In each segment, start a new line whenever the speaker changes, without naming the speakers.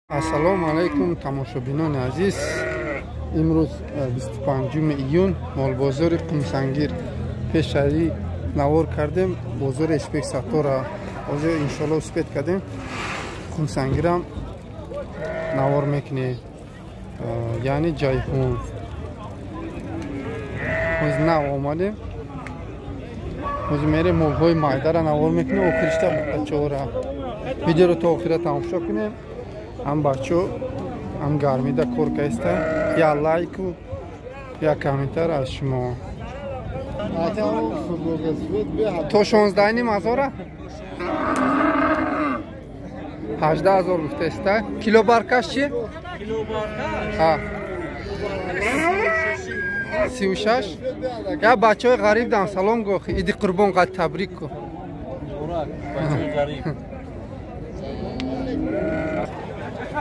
Ассалому алайкум тамошобинони азиз. Имрӯз 25 июн молбозори Қумсангир пешари навор кардем. Бозори Эшбек Саттора ҳозир иншоалло успет кардем. Қумсангирам навор мекунем, яъне Ҷайҳун. Ҳозир нав омадем. Ҳозир мерем молҳои майдара навор мекунем, охиришта бачаҳора. Видеоро то охира тамошо кунем. Ҳам бачо ҳам гармида кор каиста. Я лайку, я комментар аз шумо. То 16,5 ҳазора? 18 ҳазор гуфтаиста. Кило баркаш чи? Ҳа. 36. Я бачаҳои ғариб дам салом гӯ. Иди қурбон қад табрик ку.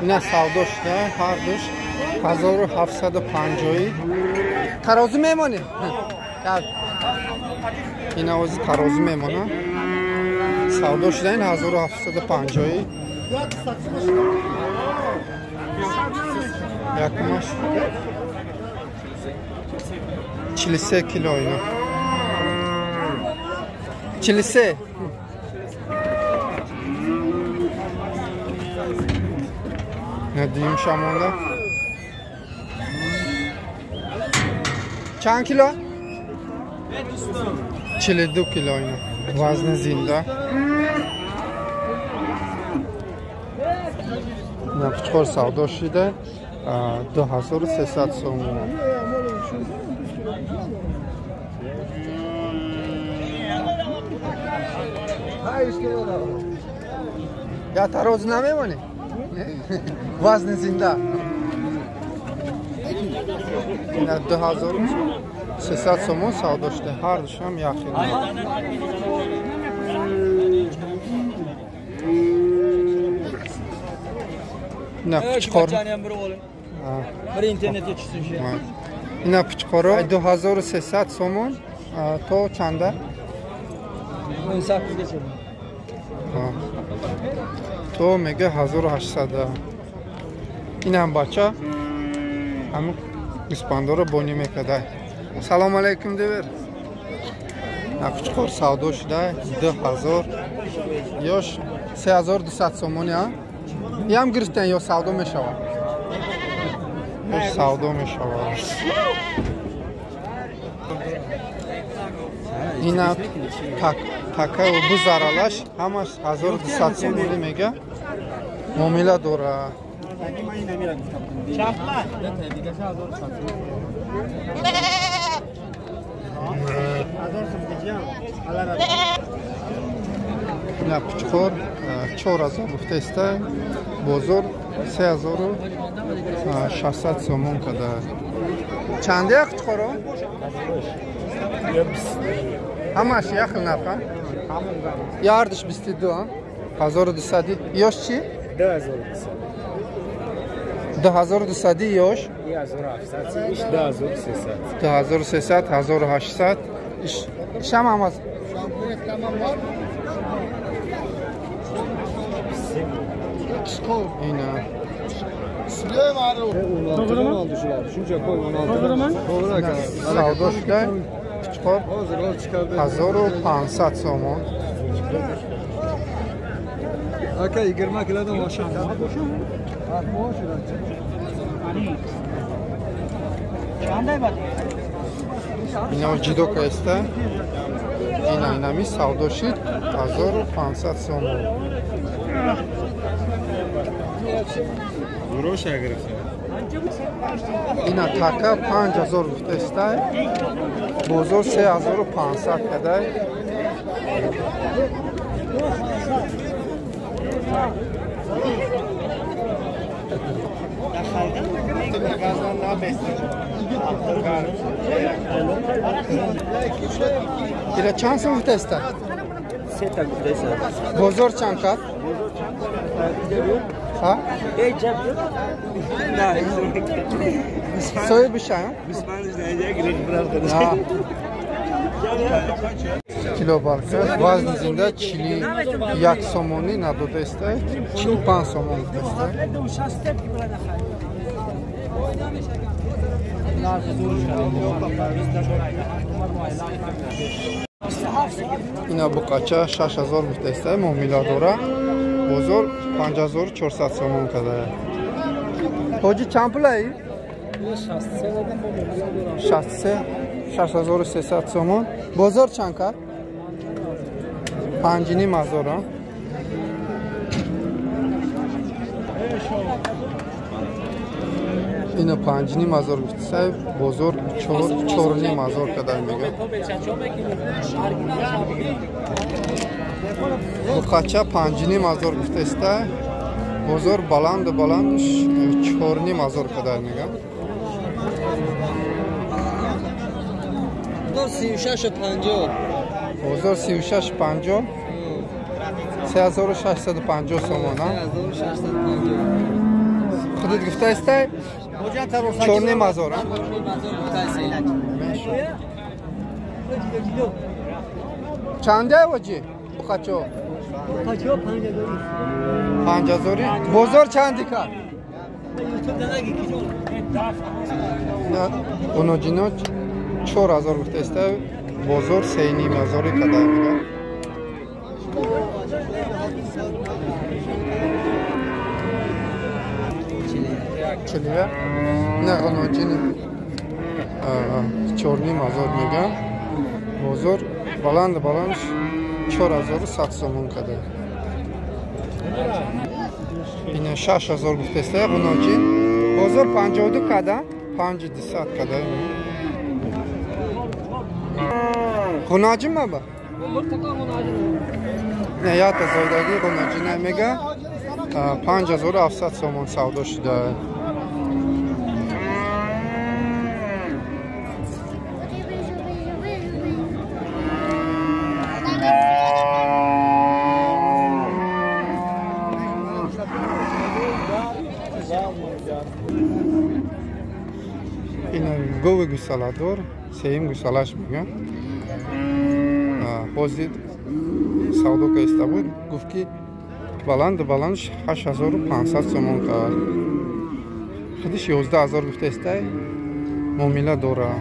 Ина савдо шуда ҳардуш 1750. Тарозу мемонӣ? Ина ози тарозу мемона. Савдо шуда ин 1750. Якумаш 43 кило ина. 43. Дуюмша монда. Чанд кило? 42 кило ина. Вазни зинда. Ина пучқор савдо шида 2300 сомон. Я тарозу намемонӣ? Вазни зинда. Ина 2300 сомон савдо шуда. Ҳар душам як хел. Ина пучқор. Ина пучқоро 2300 сомон то чанда?
18
То мега 1800. Инам бача ҳамин гӯспандоро бонӣ мекарда. Салом алайкум девер. Пучқор савдо шуда 2000 ёш 3200 сомони, а? Иам гирифтан ё савдо мешавад? Ёш савдо мешавад. Ина така бузаралаш ҳамаш 1200 сомонӣ мега. Муомила дора. Ина пучқор 4000 гуфтаиста. Бозор 3600 сомон када. Чанде пучқоро? Ҳамаш як хел нарха? Ярдиш 22, 1200. Ёш чи?
2200.
2200 ёш?
1700, 2300.
2300, 1800. Ишам ҳамаз. Ина. Савдо шуда пучқор 1500 сомон.
Ака 20 килодан бошам.
Ина ҷидо каиста. Ина инами савдо шид 1500 сомон. Ина така 5000 гуфтаиста. Бозор 3500 кадай. Ира чанд сом гуфтаиста? Бозор чанд кад? Ҳа? Соҳиби шаям? Кило баркаш вазни зинда 41 сомонӣ надодаиста, 45 сомон гуфтаиста. Ина буқача 6000 гуфтаиста, муомила дора. Бозор 5400 сомон кардая. Ҳоҷи чанд пулаи? 63 6300 сомон. Бозор чанд кард? 5500. Ина 5500 гуфтаиста, бозор 4500 кадар мега. Буқача 5500 гуфтаиста, бозор баланду баландш 4500 кадар мега.
36,50.
Бозор 36,50. 3650 сомон. 3650. Худат гуфтаистай? 4500. Чанде воҷи? Буқачо?
Буқачо 5000.
5000. Бозор чанди кард? Уноҷино 4000 гуфтаиста, бозор 3500 кадар мега. Чилия. На ғуноҷини 4500 мега. Бозор баланд баланд 4100 сомон кадар. Ина 6000 гуфтаиста ғуноҷин. Бозор 52 када, 52 када. Ғуноҷин маба? Не, ята зойдаги ғуноҷин мега. 5700 сомон савдо шуда. Ина гови гусаладор, сеюм гусалаш мега. Ҳозир савдо каиста буд, гуфт ки баланду баландш 8500 сомон кард. Худиш 11000 гуфтаистай, муомила дора.